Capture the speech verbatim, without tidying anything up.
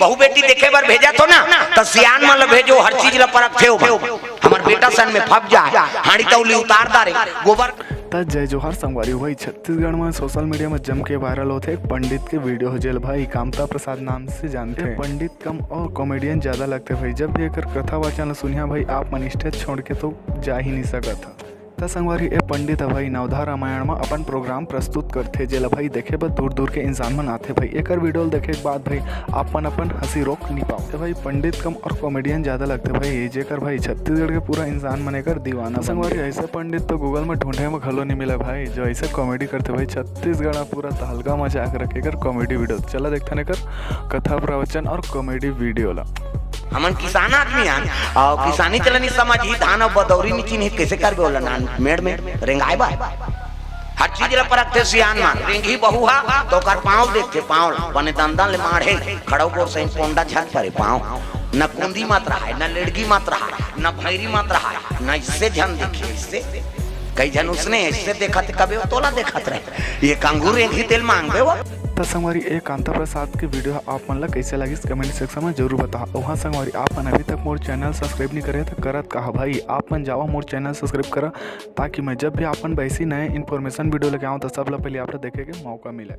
बहू बेटी देखे बर भेजत हो ना, त सियान मन ल भेजो, हर चीज ल परखथे ओमन। हमर बेटा सन में फप जाए, हांड़ी तौली उतार डारे, गोबर। त जय जोहार संगवारी हो भाई, छत्तीसगढ़ में सोशल मीडिया में जम के वायरल होथे एक पंडित के वीडियो हो, जेल भाई कामता प्रसाद नाम से जानथे। पंडित कम और कॉमेडियन ज्यादा लगथे भाई। जब भी एकर कथा वाचन ल सुनिहा भाई, आप मन स्टेज छोड़ के तो जा ही नहीं सकत ह। त संगवारी, ए पंडित ह भाई नवधा रामायण म अपन प्रोग्राम प्रस्तुत करथे, जेला भाई देखे बर दूर दूर के इंसान मन आथे भाई। एकर वीडियो ल देखे के बाद भाई आप मन अपन हंसी रोक नहीं पाओ। त भाई पंडित कम और कॉमेडियन ज्यादा लगथे भाई, जेकर भाई छत्तीसगढ़ के पूरा इंसान मन एकर दीवाना बन संगवारी, ऐसे पंडित तो गूगल में ढूंढे में घलो नहीं मिले भाई, जो ऐसे कॉमेडी करथे भाई। छत्तीसगढ़ में पूरा तहलका मचा के रखे एकर कॉमेडी वीडियो। चला देखथन एकर कथा प्रवचन और कॉमेडी वीडियो ला। हमन किसान आदमी हन, और किसानी चलनी समझ ही, धान और बदौरी नहीं चिन्ही, कैसे करबे ओला नान मेड़ में रेंगाए बा। हर चीज ल परखथे सियान मन। रेंगही बहू हा तो ओकर पाँव देखथे, पाँव ला बने दंदन ले माढ़े, खड़ौ गोर सही पोंडा झन परे पाँव। न कुंदी मत रहाय, न लेड़गी मत रहाय, न भैरी मत रहाय, न इससे झन देखे, इससे कई झन उसने इससे देखत कबे तोला देखत रहे। ये कंगूर रेंगही तेल मांगबे वो। त संगवारी, ए कांता प्रसाद के वीडियो ह आप मन ला कैसे लागिस, कमेंट सेक्शन में जरूर बताओ। वहाँ संगवारी, आप मन अभी तक मोर चैनल सब्सक्राइब नहीं करे त करत कहा भाई, आप मन जावा मोर चैनल सब्सक्राइब करा, ताकि मैं जब भी आपन वैसी नए इन्फॉर्मेशन वीडियो लेके आऊँ तो सब ला पहले आप ला देखे के मौका मिले।